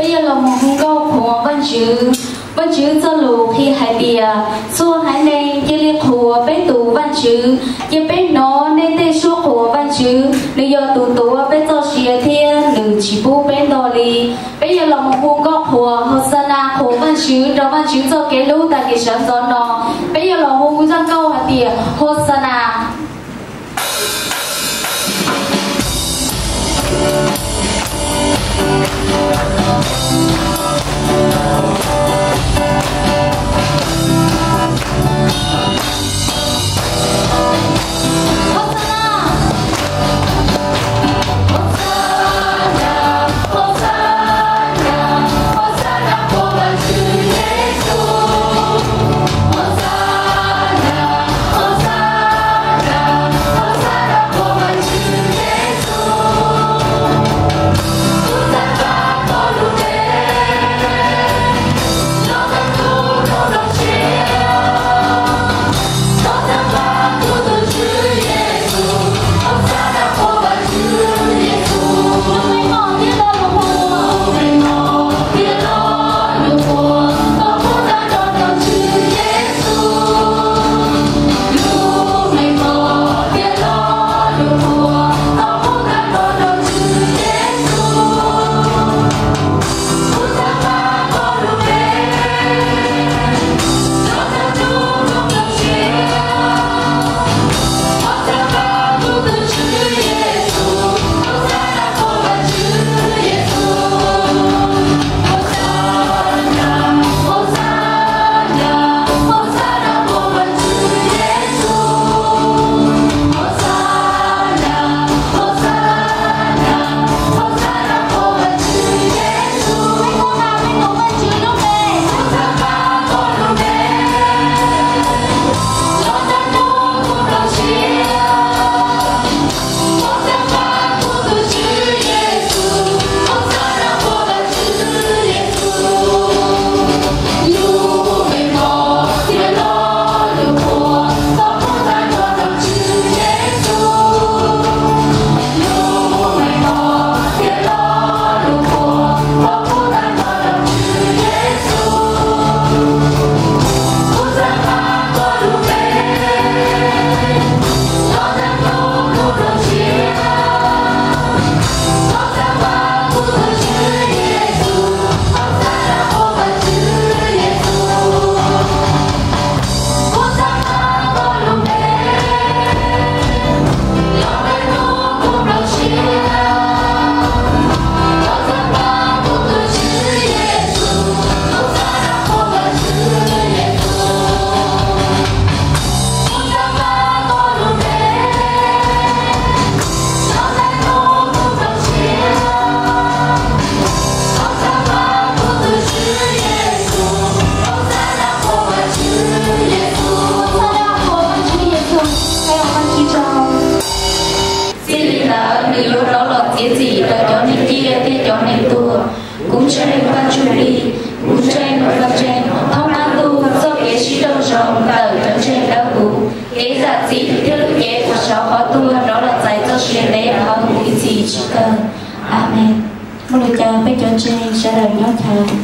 Peb yuav los mus hu nkauj qhuas Vajtswv. Vajtswv txoj lus qhia hais tias, txhua haiv neeg cia li qhuas peb tus Vajtswv, cia peb hnov nej tej suab qhuas Vajtswv. Nws yog tus tuav peb txoj sia thiab nws tsis pub peb ntog li. Peb yuav los mus hu nkauj qhuas Hauxana qhuas Vajtswv rau Vajtswv txoj kev hlub tag kis sawv ntxov no. Peb yuav los hu zaj nkauj hais tias, Hauxana. Txij li ntawd nws yuav rov los txiav txim rau cov neeg ciaj thiab cov neeg tuag. Kuv ntseeg Vaj Ntsuj Plig, kuv ntseeg Vaj Ntseeg, thoob qab ntuj txoj kev sib raug zoo ntawm cov ntseeg dawb huv, kev zam txim thiab lub cev uas saum qhov tuag rov los txais txoj sia ntev dhawv mus ib txhis tsis kawg. Amees. Muaj lus caw peb cov ntseeg sawv daws nyob chaw.